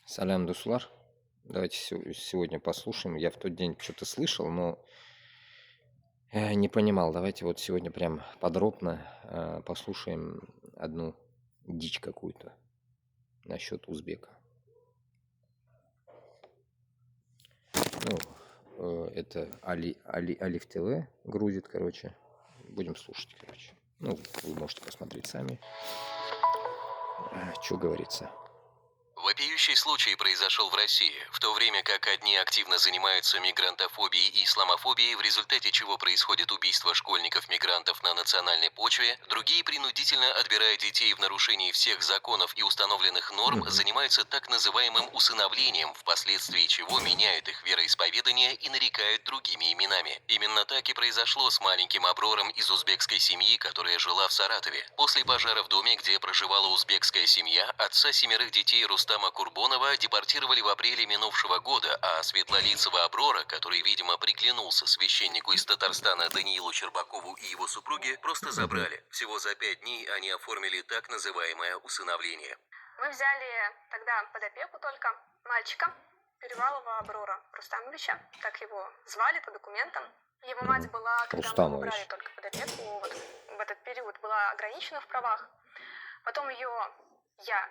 Сәлам, дуслар. Давайте сегодня послушаем. Я в тот день что-то слышал, но не понимал. Давайте вот сегодня прям подробно послушаем одну дичь какую-то насчет узбека. Ну, это Алиф ТВ грузит, короче. Будем слушать, короче. Ну, вы можете посмотреть сами. Что говорится. Вопиющий случай произошел в России, в то время как одни активно занимаются мигрантофобией и исламофобией, в результате чего происходит убийство школьников-мигрантов на национальной почве, другие, принудительно отбирая детей в нарушении всех законов и установленных норм, Мгм. Занимаются так называемым усыновлением, впоследствии чего меняют их вероисповедание и нарекают другими именами. Именно так и произошло с маленьким Аброром из узбекской семьи, которая жила в Саратове. После пожара в доме, где проживала узбекская семья, отца семерых детей Рустама Курбонова депортировали в апреле минувшего года, а светлолицего Аброра, который, видимо, приглянулся священнику из Татарстана Даниилу Щербакову и его супруге, просто Мгм. Забрали. Всего за 5 дней они оформили так называемое усыновление. Мы взяли тогда под опеку только мальчика Перевалова Аброра Рустамовича, так его звали по документам. Его мать Мгм. была, когда мы его брали Рустамович. Только под опеку, вот в этот период была ограничена в правах. Потом ее я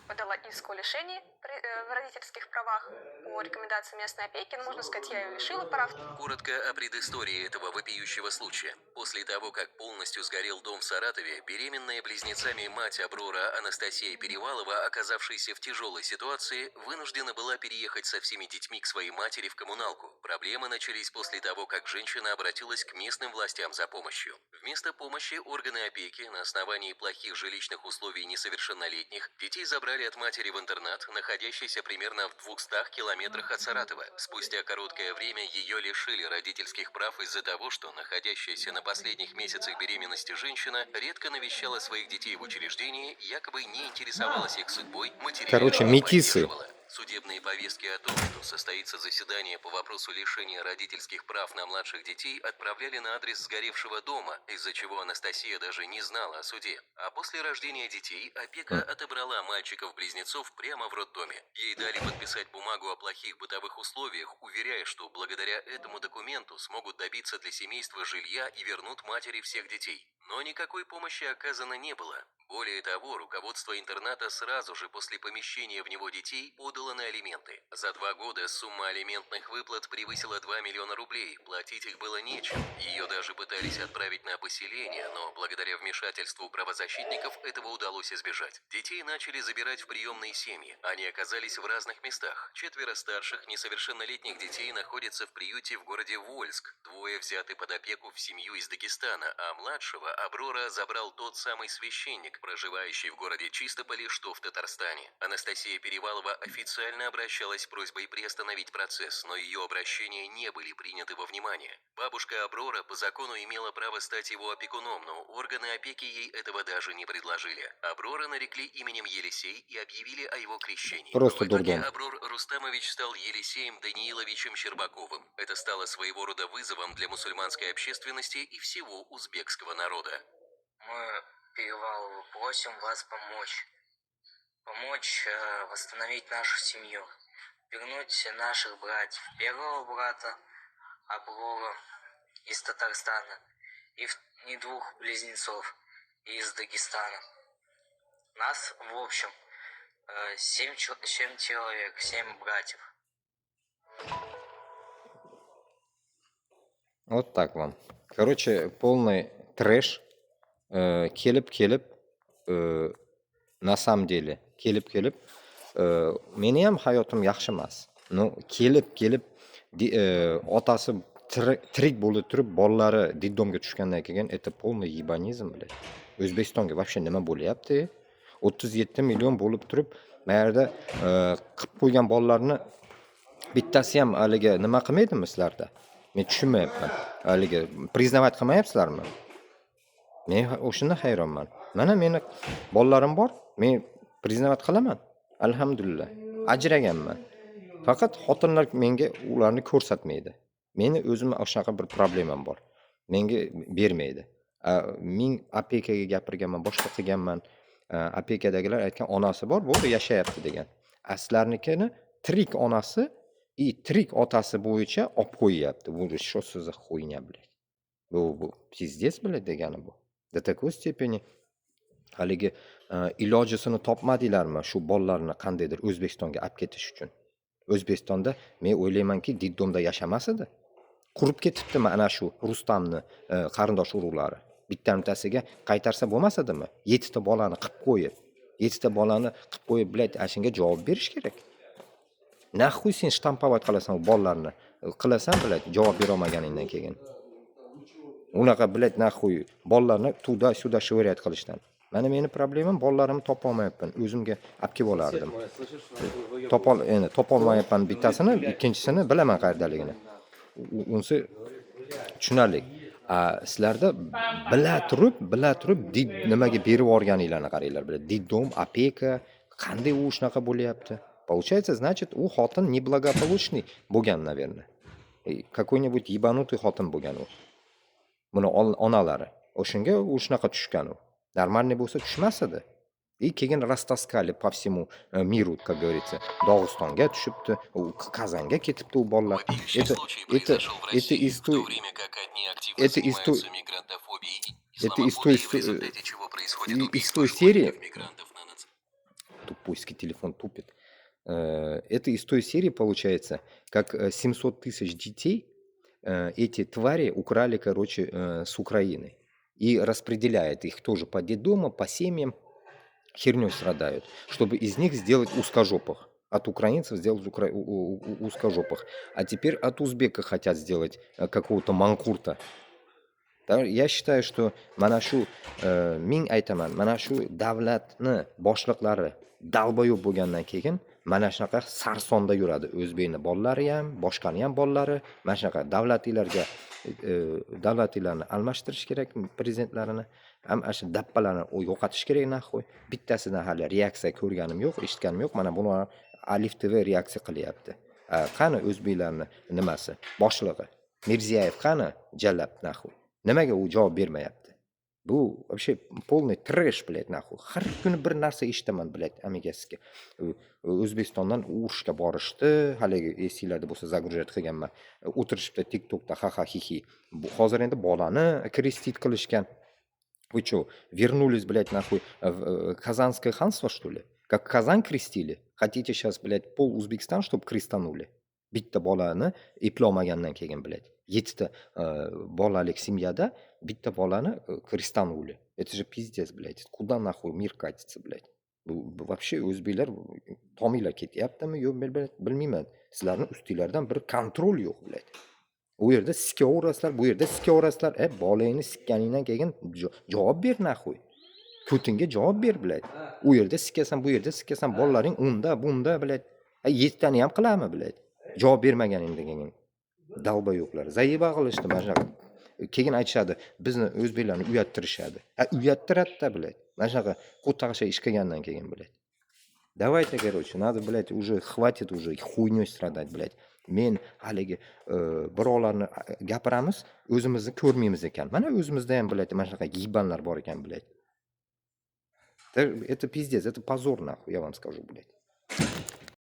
подала иск о лишении в родительских правах по рекомендации местной опеки. Ну, можно сказать, я ее лишила прав. Коротко о предыстории этого вопиющего случая. После того, как полностью сгорел дом в Саратове, беременная близнецами мать Аброра Анастасия Перевалова, оказавшаяся в тяжелой ситуации, вынуждена была переехать со всеми детьми к своей матери в коммуналку. Проблемы начались после того, как женщина обратилась к местным властям за помощью. Вместо помощи органы опеки на основании плохих жилищных условий несовершеннолетних детей забрали от матери в интернат, находящийся примерно в 200 километрах от Саратова. Спустя короткое время ее лишили родительских прав из-за того, что находящаяся на последних месяцах беременности женщина редко навещала своих детей в учреждении, якобы не интересовалась их судьбой, материально Короче, не метисы. Поддерживала. Судебные повестки о том, что состоится заседание по вопросу лишения родительских прав на младших детей, отправляли на адрес сгоревшего дома, из-за чего Анастасия даже не знала о суде. А после рождения детей опека отобрала мальчиков-близнецов прямо в роддоме. Ей дали подписать бумагу о плохих бытовых условиях, уверяя, что благодаря этому документу смогут добиться для семейства жилья и вернут матери всех детей. Но никакой помощи оказано не было. Более того, руководство интерната сразу же после помещения в него детей подало на алименты. За 2 года сумма алиментных выплат превысила 2 миллиона рублей, платить их было нечем. Ее даже пытались отправить на поселение, но благодаря вмешательству правозащитников этого удалось избежать. Детей начали забирать в приемные семьи. Они оказались в разных местах. Четверо старших несовершеннолетних детей находятся в приюте в городе Вольск. Двое взяты под опеку в семью из Дагестана, а младшего Аброра забрал тот самый священник, проживающий в городе Чистополе, что в Татарстане. Анастасия Перевалова официально обращалась с просьбой приостановить процесс, но ее обращения не были приняты во внимание. Бабушка Аброра по закону имела право стать его опекуном, но органы опеки ей этого даже не предложили. Аброра нарекли именем Елисей и объявили о его крещении. Просто В итоге дурдом. Аброр Рустамович стал Елисеем Данииловичем Щербаковым. Это стало своего рода вызовом для мусульманской общественности и всего узбекского народа. Мы, Переваловы, просим вас помочь. Помочь восстановить нашу семью. Вернуть наших братьев. Первого брата Аброра из Татарстана и двух близнецов из Дагестана. Нас, в общем, семь человек, семь братьев. Вот так вам. Короче, полный трэш. Kelib kelib, на самом деле, kelib kelib, meni ham hayotim yaxshi emas. Но kelib kelib otasi tirik bo'lib turib, bolalari детдом ga tushgandan keyin это полный ебанизм, блядь. O'zbekistonga вообще nima bo'lyapti? 37 million bo'lib turib, mana yerda qilib qo'ygan bolalarni bittasi ham haligi nima qilmaydimi sizlarda? Men tushunmayapman. Haligi признавать qilmayapsizlarmi? Men o'shanda hayronman. Mana meni bolalarim bor, men признавать qilaman. Alhamdulillah. Ajraganman. Faqat xotinlar menga ularni ko'rsatmaydi. Meni o'zimni shunaqa bir problemam bor. Menga bermaydi. Ming опека ga gapirganman, boshqa qilganman. Опека dagilar aytgan, onasi bor, bo'ldi, yashayapti degan. A sizlarnikini tirik onasi и tirik otasi bo'yicha olib qo'yyapti. Bu что за хуйня, блядь? Bu пиздец, блядь, degani bu. До такой степени haligi ilojisini topmadinglarmi shu bolalarni qandaydir O'zbekistonga olib ketish uchun? O'zbekistonda, men o'ylaymanki, детдом da yashamas edi. Qurib ketibdimi ana shu Rustamni qarindosh urug'lari? Bitta bittasiga qaytarsa bo'lmas edimi? Yettita bolani qilib qo'yib, yettita bolani qilib qo'yib, блядь, ana shunga javob berish kerak. Нахуй sen штамповать qilasan u bolalarni? Qilasan, блядь, javob berolmaganingdan keyin. Unaqa, блядь, нахуй bolalarni туда-сюда швырять qilishdan. Mana meni problemam, bolalarimni topolmayapman. O'zimga olib kelib olardim. Topol endi topolmayapman bittasini, ikkinchisini bilaman qayerdaligini. Unisi tushunarli. A sizlarda bila turib nimaga berib yuborganinglarni qaranglar, блядь. Детдом, опека, qanday u shunaqa bo'lyapti? Получается, значит, u xotin неблагополучный bo'lgan, наверное. Какой-нибудь ебанутый xotin bo'lgan u. Buni onalari. O'shanga u shunaqa tushgan u. Нормальный bo'lsa, tushmas edi. И keyin растаскали по всему миру, как говорится. Dog'istonga tushibdi, u Kazanga ketibdi u bolalar. Вопиющий Это случай это произошел в это России, из в то той время как одни активно это из той занимаются мигрантофобией и это из той исламофобией, в результате чего происходит из убийство той серии школьников мигрантов на Тупойский телефон тупит. Это из той серии получается, как 700 тысяч детей эти твари украли, короче, с Украины. И распределяет их тоже по детдомам, по семьям, херней страдают, чтобы из них сделать узкожопых. От украинцев сделать узкожопых. А теперь от узбека хотят сделать какого-то манкурта. Да, я считаю, что mana shu ming aytaman, mana shu davlatni boshliqlari долбоёб bo'lgandan keyin mana shunaqa sarsonda yuradi o'zbekni bolalari ham, boshqani ham bolalari. Mana shunaqa davlatinglarga davlatinglarni almashtirish kerak, prezidentlarini ham, ana shu dabbalarni yo'qotish kerak, нахуй. Bittasidan hali reaksiya ko'rganim yo'q, eshitganim yo'q. Mana buni Alif TV reaksiya qilyapti. Qani o'zbeklarni nimasi boshlig'i Mirziyoyev? Qani jalab, нахуй? Nimaga u javob bermayapti? Bu вообще полный трэш, блядь, нахуй. Har kuni bir narsa eshitaman, блядь, amigasiga. O'zbekistondan urushga borishdi, haligi esinglarda bo'lsa, загружать qilganman. O'tirishibdi TikTokda ha ha hi hi. Bu hozir endi bolani крестить qilishgan. Вы что, вернулись, блядь, нахуй, в Казанское ханство, что ли? Как Казань крестили? Хотите сейчас, блядь, пол Узбекистан, чтобы крестанули? Bitta bolani eplolmagandan keyin, блядь, yettita bolalik семья da bitta bolani крестанули. Это же пиздец, блядь. Куда, нахуй, мир катится, блядь? Bu вообще o'zbeklar tominglar ketyaptimi, yo'q, bilmayman. Sizlarni ustinglardan bir контроль yo'q, блядь. U yerda sikaverasizlar, bu yerda sikaverasizlar. E, bolangni sikkaningdan keyin javob ber, нахуй. Ko'tingga javob ber, блядь. U yerda sikasan, bu yerda sikasan, bolalaring unda, bunda, блядь. A yettitani ham qiladimi, блядь? Javob bermaganingdan keyin. Долбоёб lar. Заеба qilishdi mana shunaqa. Keyin aytishadi, bizni, o'zbeklarni uyattirishadi. Ha, uyattiradi-da, блядь. Mana shunaqa qo'taqcha ish qilgandan keyin, блядь. Давайте, короче, надо, блядь, уже хватит уже хуйней страдать, блядь. Men haligi birovlarni gapiramiz, o'zimizni ko'rmaymiz ekan. Mana o'zimizda ham, блядь, mana shunaqa ебан lar bor ekan, блядь. Это пиздец, это позор, нахуй, я вам скажу, блядь.